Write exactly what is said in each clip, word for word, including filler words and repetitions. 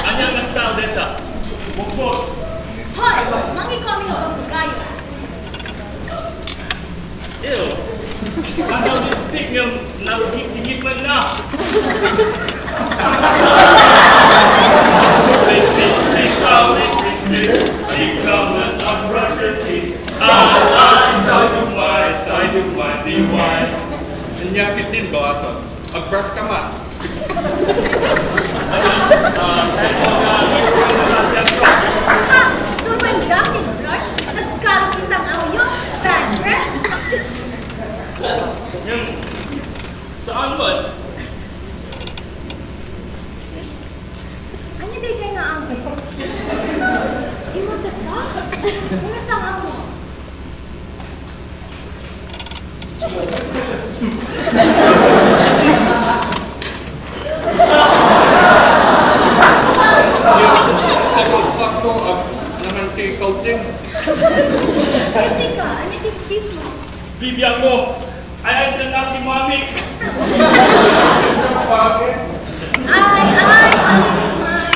Ania nga style deta? Bukbok. Hoy! Mangikuami nga pagbugayo. Ew. Ano lipstick nga nagigigit man na? Lipstick, lipstick, lipstick, lipstick. Ikaw na ang brush your teeth. Ah, ah, sa dumay, sa dumay, diway. Inyakit din ba ato? Ag-brush ka man. Aha! Surwen da ket brush, nagkarong ti sang-awyo, bad breath. Ngem, saan man? Ania daydiay nga ammo? Immortal ka? Nga sang-awmo? Nagpakpak ko ag naman ti kauding. Tika, ania ti excuse mo? Bibiag mo! Ay, ay, dyan na si Mami! Ay, ay, ay, ay, ay.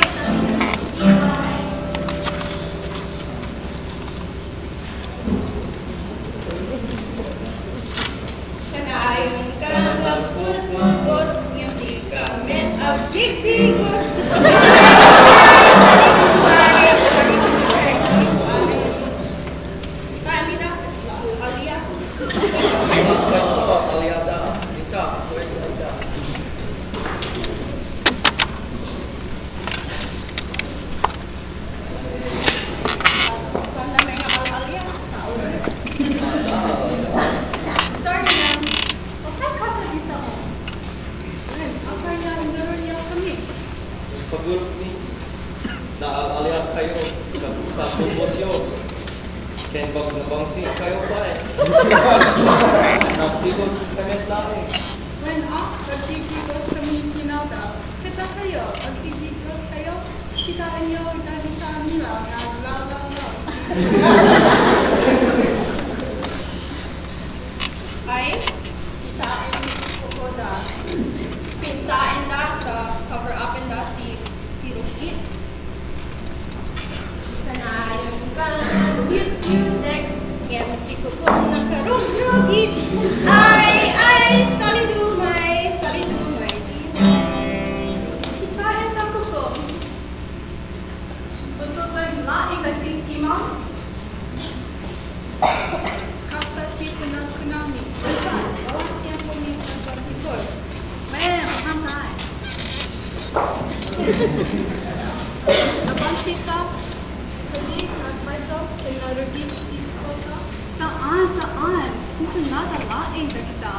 Kanayon ka, magpupugos, ngem di ka met agtigtigos. Kami na, kasla, alia. Kasla, aliada. Ika, suwerte, aliada. Saan na may nga al-alia? Sorry, ma'am. Apay kasta ti sao? Wen, apay nga indarunia kami? Pagurok mi, naal-alia kayo, nagpapagusyo. Ken bag-, nabangsit kayo pay. Nagtigos kami laeng. Wen, a, nagtigos kami kinada. Kita kayo, agtigos kayo. Kitaenyo, dagita nila nga aglalaw. Ay, kitaenyo, kukoda. Pintaenda, ta cover up-enda ti, ti rugit. Kanayon ka, cute, cute, next. Ngem ti kukom nakarugrugit. Ay, ay, salidumay, salidumay, di. Ikaen na kukom. Utoten laeng dagiti imam. Kasta ti kunam-kunami, ita, awan tiempo ni pagpatipon. Ma'am, hantay. Napansita, kadi, nagpayso, ken narugit ti kota? Saan, saan. Kunkunada laeng dagita.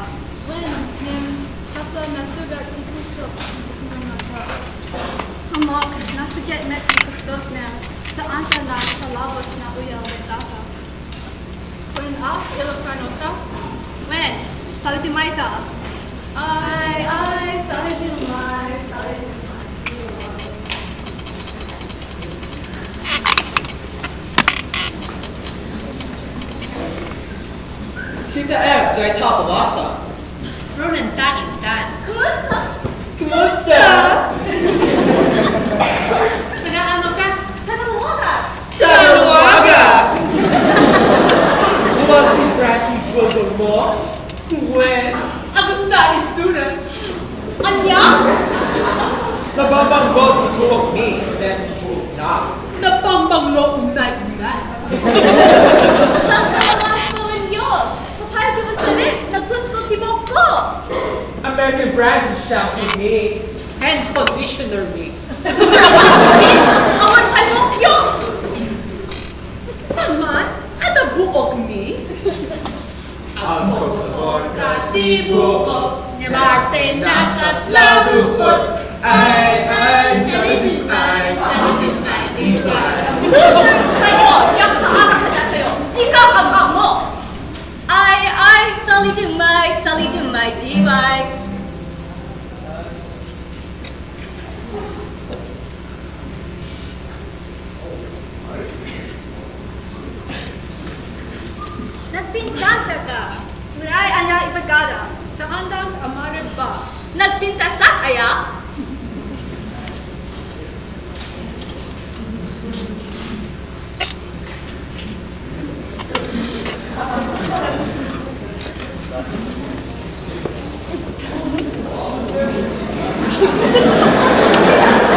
Wen, ngem, kasta nasugat ti puso, nga mata. Amak, nasugat met ti pusok, ngem, saanta nga palabos nga uyaw dayta. Wen, a, Ilocano ka? Wen, salitimayta. Ay, ay, salitimay, salitimay. Kitaem dayta a ballasa. Runan ta intan. Kumusta? Kumusta? Taga-ano ka? Taga-Laoaga. Taga-Laoaga! Diay ti brand ti gogol mo? Wen, agusta isuna. Ania? Nabangbanglo ti gurok mi, ket ti gurok na. Nabangbanglo unay unay. Saan sa mga story niyo? Kapag yung usalit, nagkusko ti buhok ko. American brand ti shampoo ni. Ken, kundi Missionary. Awan pay buokyo! Saan man? Adda buokmi? Agpagpagor ka ti buok, ni Martin natas la dukot. Ay, ay, saliting ay, saliting ay, di ba? Losers kayo! Diak kaarap kadatayo! Dika kag-ammo! Ay, ay, saliting may, saliting may, di ba? Nagpintasaka. Uray ania ibagada? Saandak a maragba. Nagpintasak aya?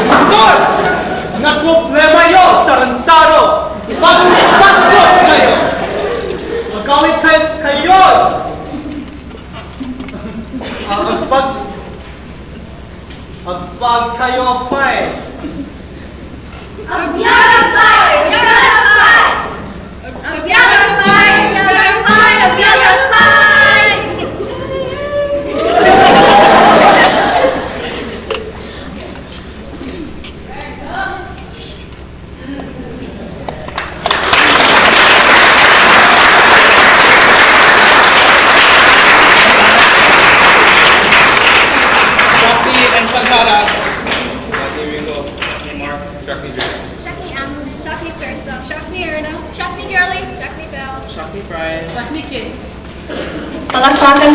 Pastor! Naproblemayo, tarantado! Pagbasbos kayo! Agawid kay-, kayo! Ang agpag-, agpag kayo pay! Agbiag pay! Agbiag pay! Agbiag pay! Agbiag pay! Agbiag pay! Shakti and Pagharap. Shakti Rico. Shakti Mark. Shakti Julius. Shakti Ang. Shakti Teresa. Shakti Erna. Shakti Girly. Shakti Bell. Shakti Prize. Shakti Kim. Palakpakan